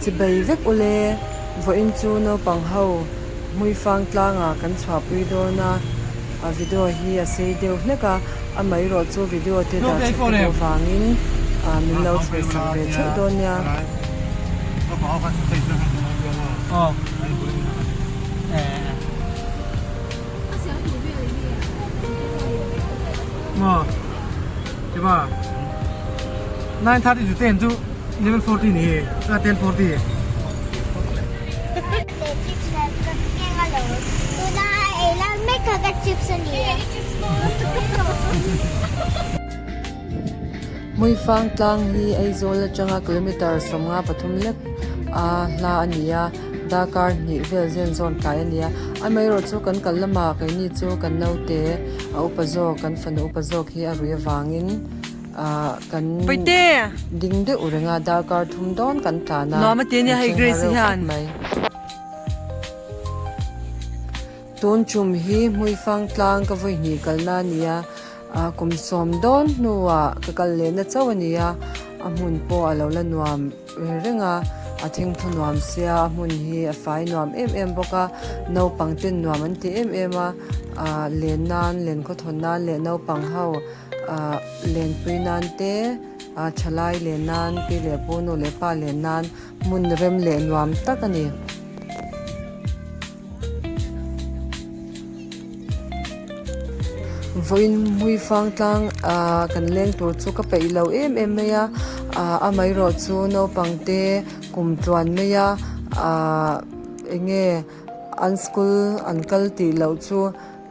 Chibai vek ule, vawiin chu naupang ho Hmuifang tlangah kan chhuahpui dawn a, a video hi a sei deuh hlek a, amaherawh chu video te dah that ka duh vangin min lo thlir sak ve theuh dawn nia. Hmuifang tlang hi Aizawl atanga kilometre 53 lek a hla a ni a, darkar hnih vel zen zawn tlai a ni a. Amaherawh chu kan kal lamah keini chu kan naute a upa zawk kan fanu upa zawk hi a ruih avangin ah kan ding deuh reng a darkar thum dawn kan tlan a Nuam a ti ania hei Grace reuh hian. khawp mai. Tun tum hi Hmuifang tlang ka vawi hnih kalna a ni a, ah kum sawm dawn hnuah ka kal lehna chauh a ni a, a hmun pawh a lo la nuam reng a, a thingthu nuam sia a hmun hi a fai nuam em em bawk a, naupang ten nuam an ti em em a, ah len nan len khawthawn nan leh naupang ho ah lenpui nan te ah thalai len nan pi leh pu nu leh pa len nan hmun rem leh nuam tak a ni. Vawiin Hmuifang tlang ah kan leng tur chu ka peih lo em em mai a ah amaherawh chu naupang te kum tluan mai a ah eng nge an school an kal tih loh chu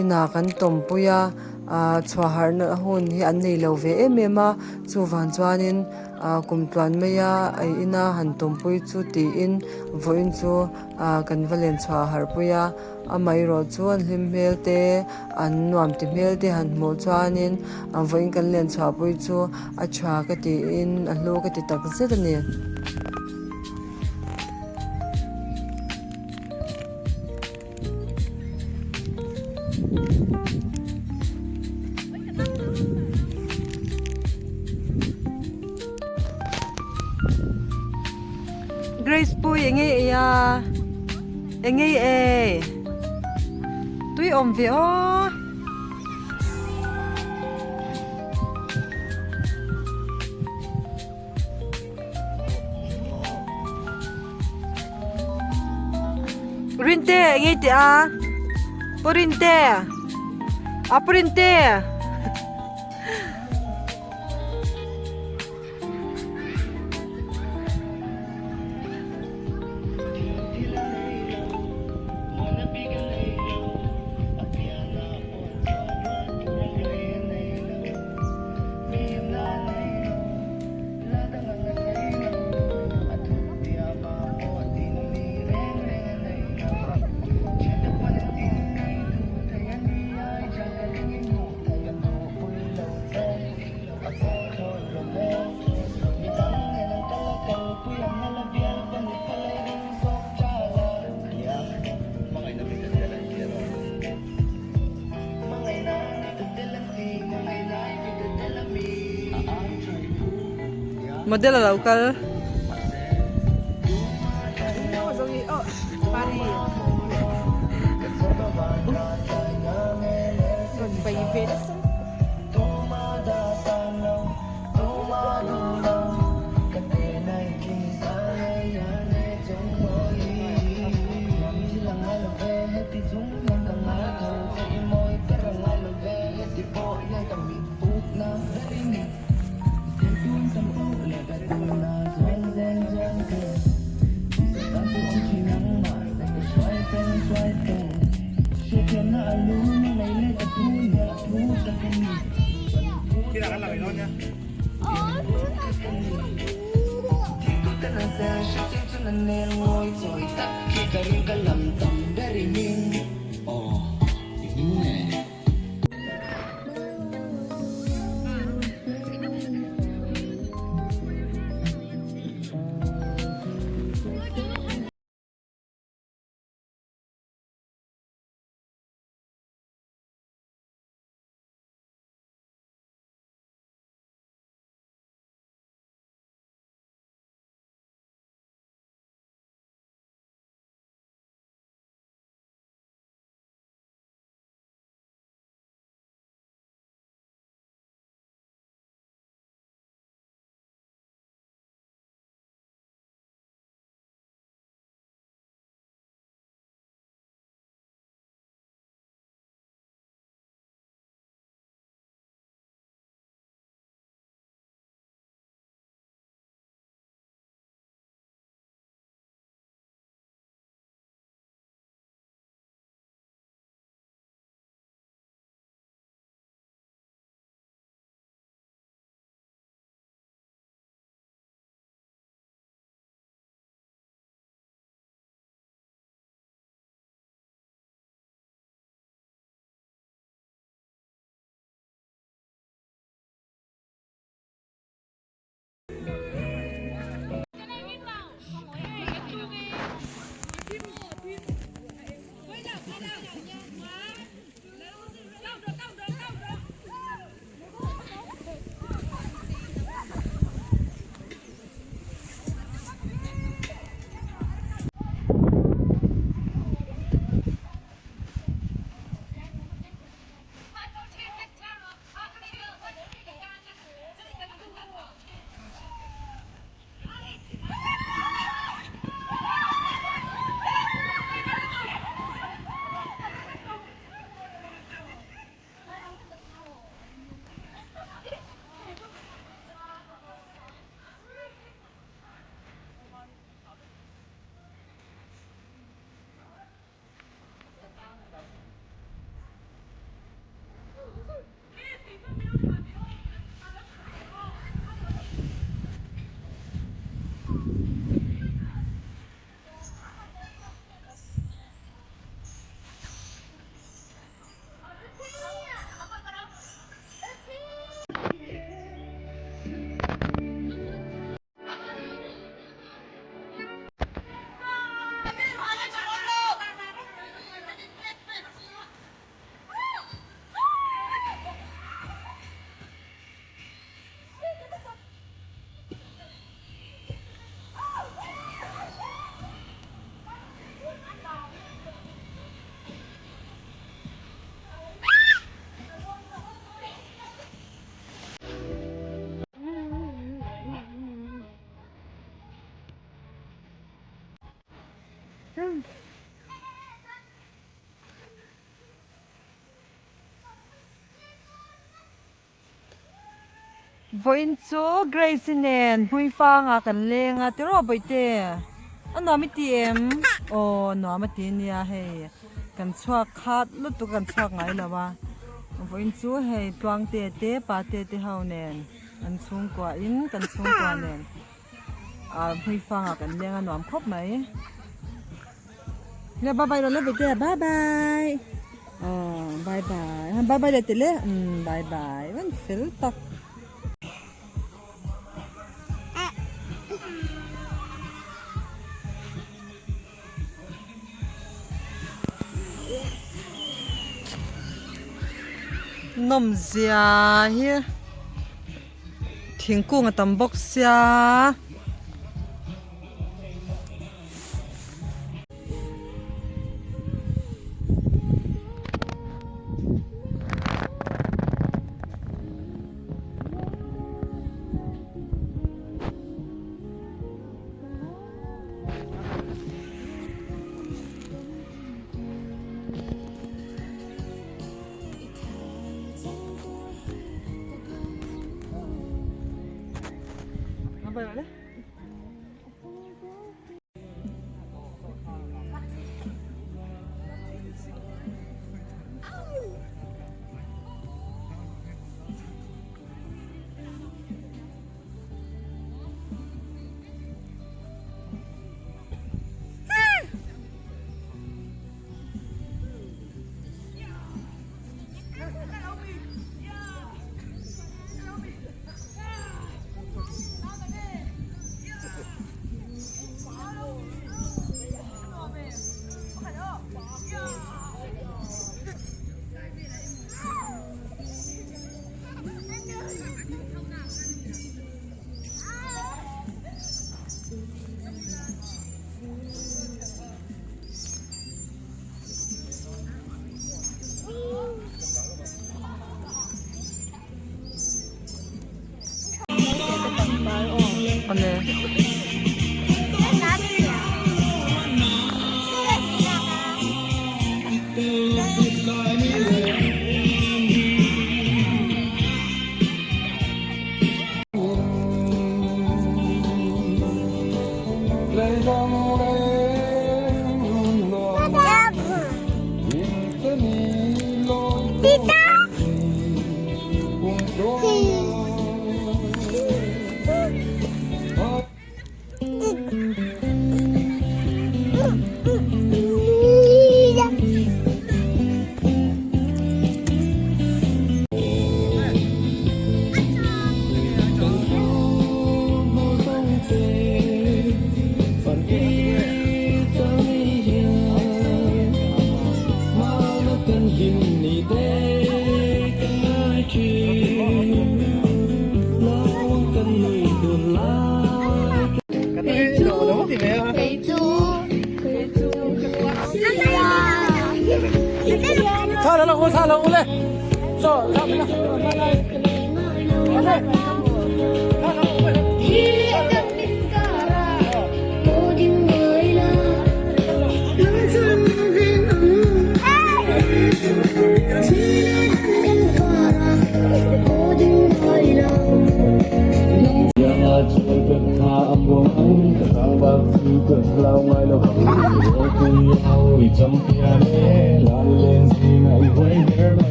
inah kan tawmpui a ah chhuah harhna hun hi an nei lo ve em em a chuvang chuanin ah kum tluan mai a ina han tawmpui chu tiin vawiin chu. Ah kan va len chhuah harhpui a, amaherawh chu an hlim hmel te, an nuam ti hmel te han hmuh chuanin a vawiin kan len chhuahpui chu a tha ka tiin a hlu ka ti tak zet a ni. Grace pui eng nge ei a eng nge ei tui awm ve aw. Rinte eng nge tih a Pu Rinte a Pu Rinte. Model a lo kal. Vawiin chu Grace-i nen hmuifangah kan leng a tiraw bawihte a nuam i ti em? Aw nuam a ti ania hei kan chhuak khat lutuk kan chhuak ngai lo a vawiin chu hei Tluangte te Pate te ho nen an chhungkua in kan chhungkua nen ah hmuifangah kan leng a nuam khawp mai. Le bye bye le bete bye bye aw bye bye han bye bye le tele um bye bye van fel tak nawmzia hi thingkung a tam bawk sia.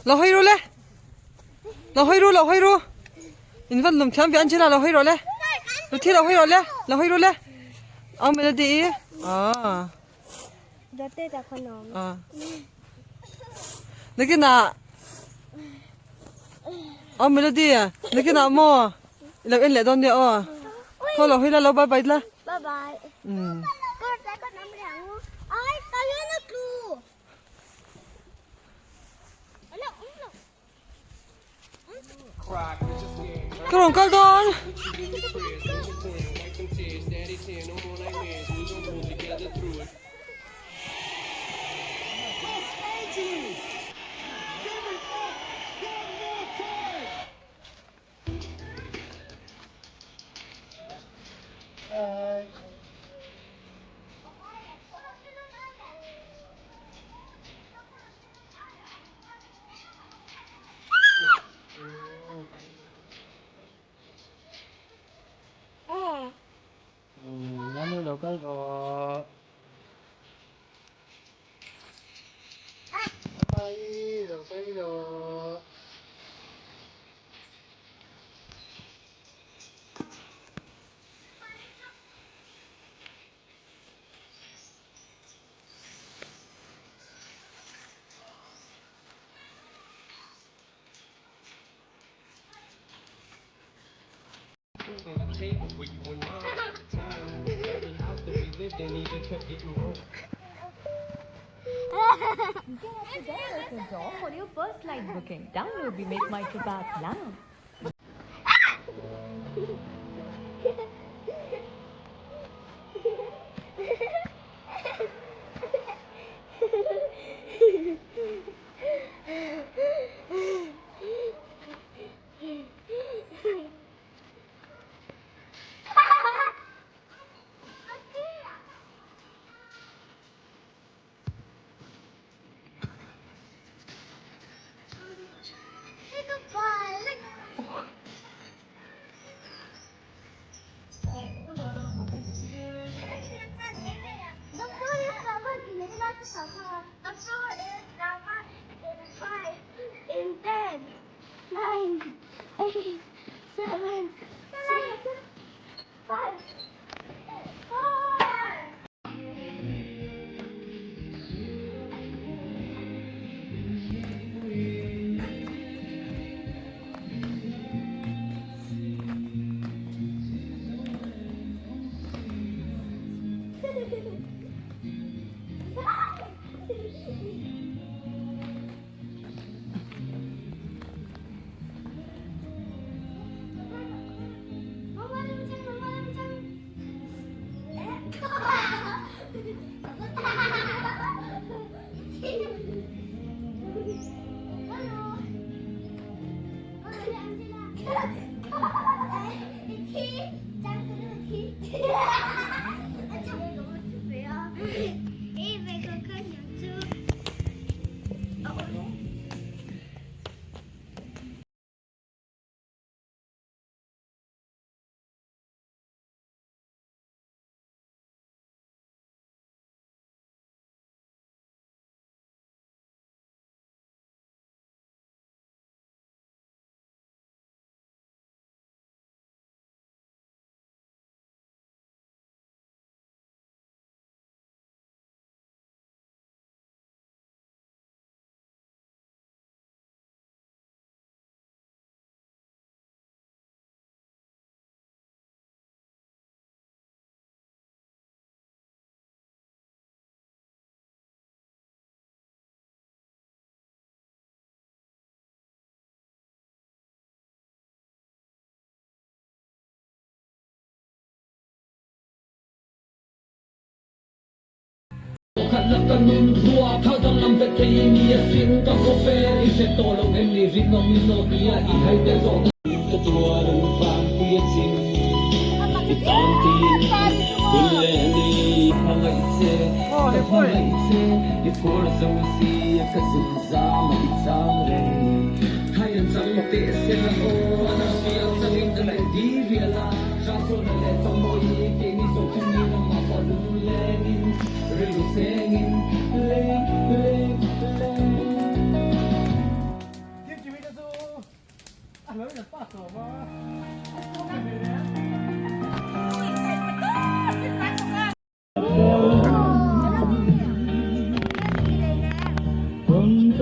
Lo hawi ru le. Lo hawi ru lo hawi ru. In van lum thiam ve Angela lo hawi rawh le. Ruthi lo hawi rawh le. Lo hawi ru le. Au Melody i. Ah. Ah. Nakinah Au Melody nakinah maw i lo en leh dawn nia aw. Khaw lo hawi la lo bye bye la. Bye bye. Um. Ka rawn kal dawn. Nanu lo kal rawh. Bye lo kal rawh. For your first flight booking, download the Make My Trip app now.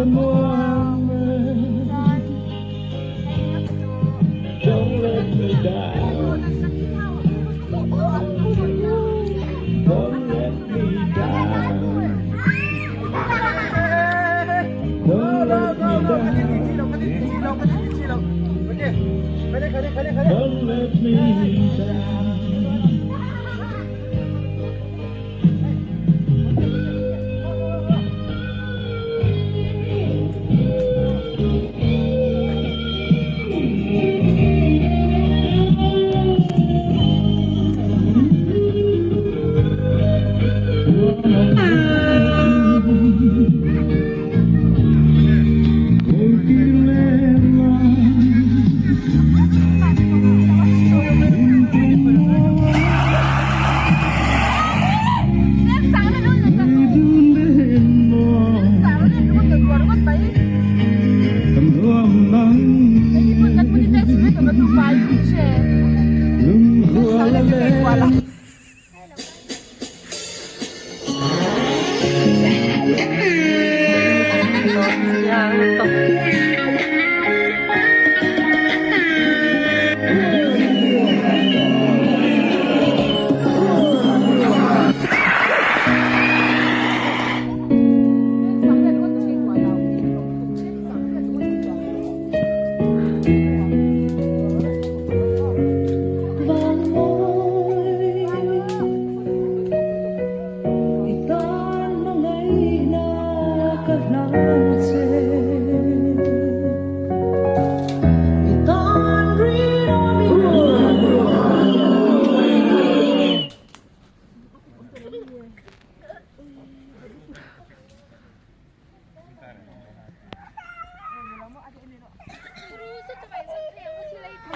Don't let me down. Don't let me down. Don't let me down. Don't let me down.